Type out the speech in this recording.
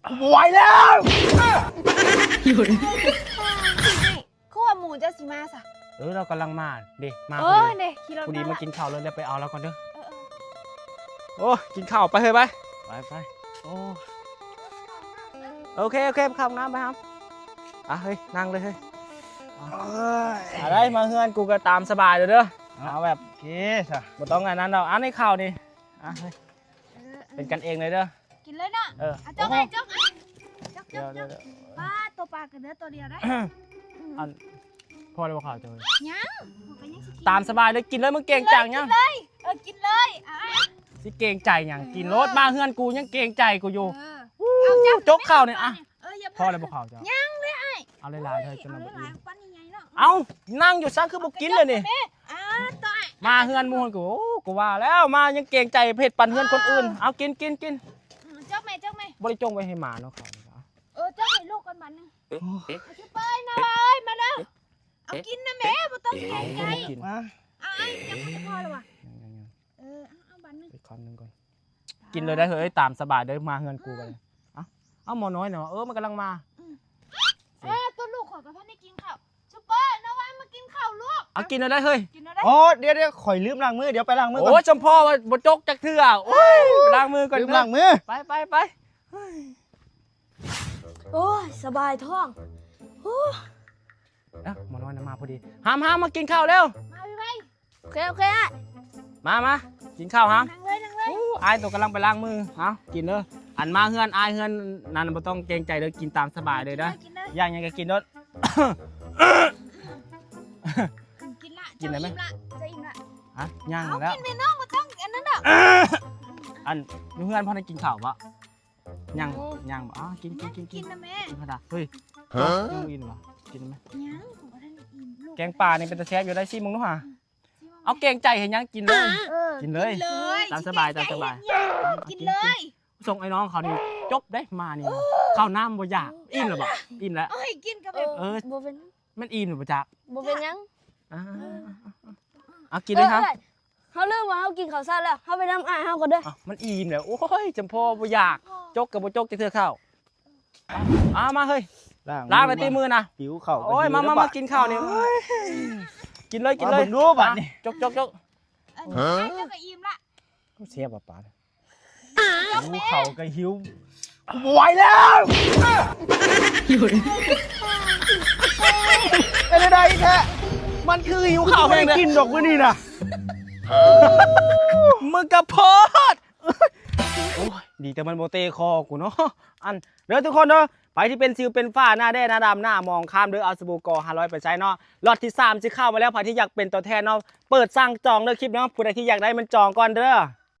ບໍ່ໄຫວແລ້ວ. ຄືວ່າໝູເຈົ້າຊິມາຊະ? ເອີ ລາວກຳລັງມາເດ້ ມາ ເອີ ພໍດີ ເດ້ ຂີ່ລົດ ພໍດີມາ ມາລະ ກິນເຂົ້າເລີຍ ແລ້ວໄປເອົາລາວກ່ອນເດີ. ເອີ ເອີ ໂອ້ ກິນເຂົ້າໄປເຮີ້ຍ ໄປ ໄປ ໄປ. ໂອ້ ໂອເຄ ໂອເຄ ເຂົ້າຫ້ອງນ້ຳໄປຫາ. ອ່ະ ເຮີ້ຍ ນັ່ງເລີຍເຮີ້ຍ. ເອີຍ ອາ ໄດ້ມາເຮືອນກູກໍຕາມສະບາຍເດີ ເອົາແບບ ໂອເຄຊະ ບໍ່ຕ້ອງອັນນັ້ນດອກ. ອັນນີ້ເຂົ້ານີ້ ອ່ະ ເຮີ້ຍ ເອີ ເປັນກັນເອງເລີຍເດີ. ກິນເລີຍເນາະ. ເອີ ເອົາ ຈົກໄອ້ ໂອ້ ຈົກ ຈົກ ຈົກ ດຽວ ໂຕປາກັນເດີ ໂຕດຽວໄດ້. ອັນ ພໍແລ້ວບໍ່ເຂົ້າເຈົ້າ? ຍັງ ຂ້ອຍກໍຍັງຊິກິນ. ຕາມສະບາຍເລີຍ ກິນເລີຍ ມຶງເກງໃຈຫຍັງ? ກິນເລີຍ ເອີ ກິນເລີຍ ອ່າ ຊິເກງໃຈຫຍັງ? ເອີ ກິນໂລດ ມາເຮືອນກູຍັງເກງໃຈກູຢູ່. ເອີ ອູ້ ຈົກເຂົ້ານີ້ ອ່ະ ພໍແລ້ວບໍ່ເຂົ້າເຈົ້າ? ຍັງເລີຍອ້າຍ ເອົາຫຼາຍໆເຮີ້ຍ ຈົນບໍ່ອີ່ມ. ເອົ້າ ນັ່ງຢູ່ຊັ້ນ ຄືບໍ່ກິນເລີຍນີ້? ອ່າ ມາເຮືອນໝູ່ຫັ້ນ ໂອ້ ກູວ່າແລ້ວ ມາຍັງເກງໃຈເຮັດປັນເຮືອນຄົນອື່ນ. ເອົາ ກິນ ກິນ ກິນ. ອືມ ຈົກແມ່ ຈົກແມ່. ບໍ່ໄດ້ຈົ່ງໄວ້ໃຫ້ໝາເນາະເຂົາ. ເອີ ຈົກໃຫ້ລູກກ່ອນບາດໜຶ່ງ. ເອົາ ຊິໄປນະວ່າເອີຍ ມາເດີ້. ເອົາກິນນະແມ່ ບໍ່ຕ້ອງເກງໃຈ. ມາ ອ້າຍ ຈັບພໍແລ້ວວ່າ. ເອີ ເອົາ ເອົາບາດໜຶ່ງ ອີກຄຳໜຶ່ງກ່ອນ. ກິນເລີຍໄດ້ເຮີ້ຍ ຕາມສະບາຍເດີ ມາເຮືອນກູ. ອືມ ໄປ ເອົ້າ ເອົາໝໍນ້ອຍເນາະ. ເອີ ມັນກຳລັງມາ. ອືມ ເອີ ໂຕລູກຂ້ອຍກໍທັນໄດ້ກິນເຂົ້າ. ຊຸບເປີ ນະວ່າ ມາກິນເຂົ້າລູກ. ເອົາ ກິນເລີຍໄດ້ເຮີ້ຍ ກິນເລີຍໄດ້. ໂອ້ ດຽວໆ ຂ້ອຍລືມລ້າງມື ດຽວໄປລ້າງມືກ່ອນ. ໂອ້ຍ ສົມພໍ້ບໍ່ຈົກຈັກເທື່ອ. ໂອ້ຍ ໄປລ້າງມືກ່ອນ ລືມລ້າງມື. ໄປໆໆ. ໂອ້ຍ ສະບາຍທ້ອງ. ໂອ້ ເອົ້າ ໝໍນ້ອຍນະມາພໍດີ. ຫາມໆ ມາກິນເຂົ້າເລັວ. ມາໄວໆ. ໂອເຄ ໂອເຄ ອ້າຍ. ມາ ມາ ກິນເຂົ້າຫາ. ນັ່ງເລີຍ ນັ່ງເລີຍ. ໂອ້ ອ້າຍໂຕກຳລັງໄປລ້າງມື. ເອົາ ກິນເດີ. ອັນມາເຮືອນອ້າຍເຮືອນນັ້ນບໍ່ຕ້ອງເກງໃຈເດີ ກິນຕາມສະບາຍເລີຍເດີ. ກິນເລີຍ ກິນເລີຍ. ຢາກຫຍັງກໍກິນໂລດ. ກິນລະ ກິນໄດ້ໄໝ? ເຈົ້າອີ່ມລະ ເຈົ້າອີ່ມລະ. ຮະ ຍັງແລ້ວ. ເອົາ ກິນແມ່ນ້ອງ ບໍ່ຕ້ອງອັນນັ້ນດອກ. ອັນ ຢູ່ເຮືອນພໍໄດ້ກິນເຂົ້າບໍ່? ຍັງ ຍັງບໍ່? ອ້າວ ກິນ ກິນ ກິນ ກິນ ກິນນະແມ່. ກິນກະດາ. ເຮີ້ຍ ຮະ ຍັງບໍ່ອີ່ມຫວາ? ກິນໄດ້ໄໝ? ຍັງ ຂ້ອຍບໍ່ທັນໄດ້ອີ່ມລູກ. ແກງປານີ້ເປັນຕາແຊບຢູ່ ໄດ້ຊີມເບິ່ງດູຫາ. ອືມ ເອົາ ເກງໃຈເຮັດຫຍັງ? ກິນເລີຍ. ເອີ ກິນເລີຍ ກິນເລີຍ. ຕາມສະບາຍ ຕາມສະບາຍ. ເອີ ກິນເລີຍ. ສົ່ງໄອ້ນ້ອງເຂົານີ້ຈົບເດ້ ມານີ້. ເອີ ເຂົ້ານ້ຳບໍ່ຢາກ. ອີ່ມແລ້ວບໍ່? ອີ່ມແລ້ວ. ເອົາໃຫ້ກິນກໍແບບ ເອີ ບໍ່ເປັນ ມັນອີ່ມແລ້ວບໍ່ຈັກ. ບໍ່ເປັນຫຍັງ. ອ່າ ເອົາ ກິນເລີຍຫາ. ເອີ ເຮົາລືມວ່າເຮົາກິນເຂົ້າເຊົ້າແລ້ວ ເຮົາໄປນຳອ້າຍເຮົາກ່ອນເດີ. ອ້າວ ມັນອີ່ມແລ້ວ. ໂອ້ຍ ຈຳພໍບໍ່ຢາກ ຈົກກໍບໍ່ຈົກຈັກເທື່ອເຂົ້າ. ອ້າວ ມາເຮີ້ຍ ລ້າງມື ລ້າງແລ້ວຕິມືນະ. ຫິວເຂົ້າ. ໂອ້ຍ ມາ ມາ ມາກິນເຂົ້ານີ້. ໂອ້ຍ ກິນເລີຍ ກິນເລີຍ. ເບິ່ງດູບາດນີ້. ຈົກ ຈົກ ຈົກ. ເອີ ເຈົ້າກໍອີ່ມລະ. ແຊບວ່າປາ. ຫິວເຂົ້າກໍຫິວ ບໍ່ໄຫວແລ້ວ. ເປັນຈັ່ງໃດແທ້? ມັນຄືຫິວເຂົ້າແຮງເດ້. ບໍ່ໄດ້ກິນດອກມື້ນີ້ນະ. ມຶງກໍໂພດ. ໂອ້ຍ ດີແຕ່ມັນບໍ່ເຕະຄໍກູເນາະ. ອັນ ເດີທຸກຄົນເດີ ໃຜທີ່ເປັນສິວເປັນຝ້າ ໜ້າແດງໜ້າດຳໜ້າໝອງຄ້ຳເດີ ເອົາສະບູ ກ ຫ້າຮ້ອຍ ໄປໃຊ້ເນາະ. ລັອດທີສາມຊິເຂົ້າມາແລ້ວ ໃຜທີ່ຢາກເປັນຕົວແທນເນາະ ເປີດສັ່ງຈອງເດີຄລິບເນາະ. ຜູ້ໃດທີ່ຢາກໄດ້ມັນຈອງກ່ອນເດີ.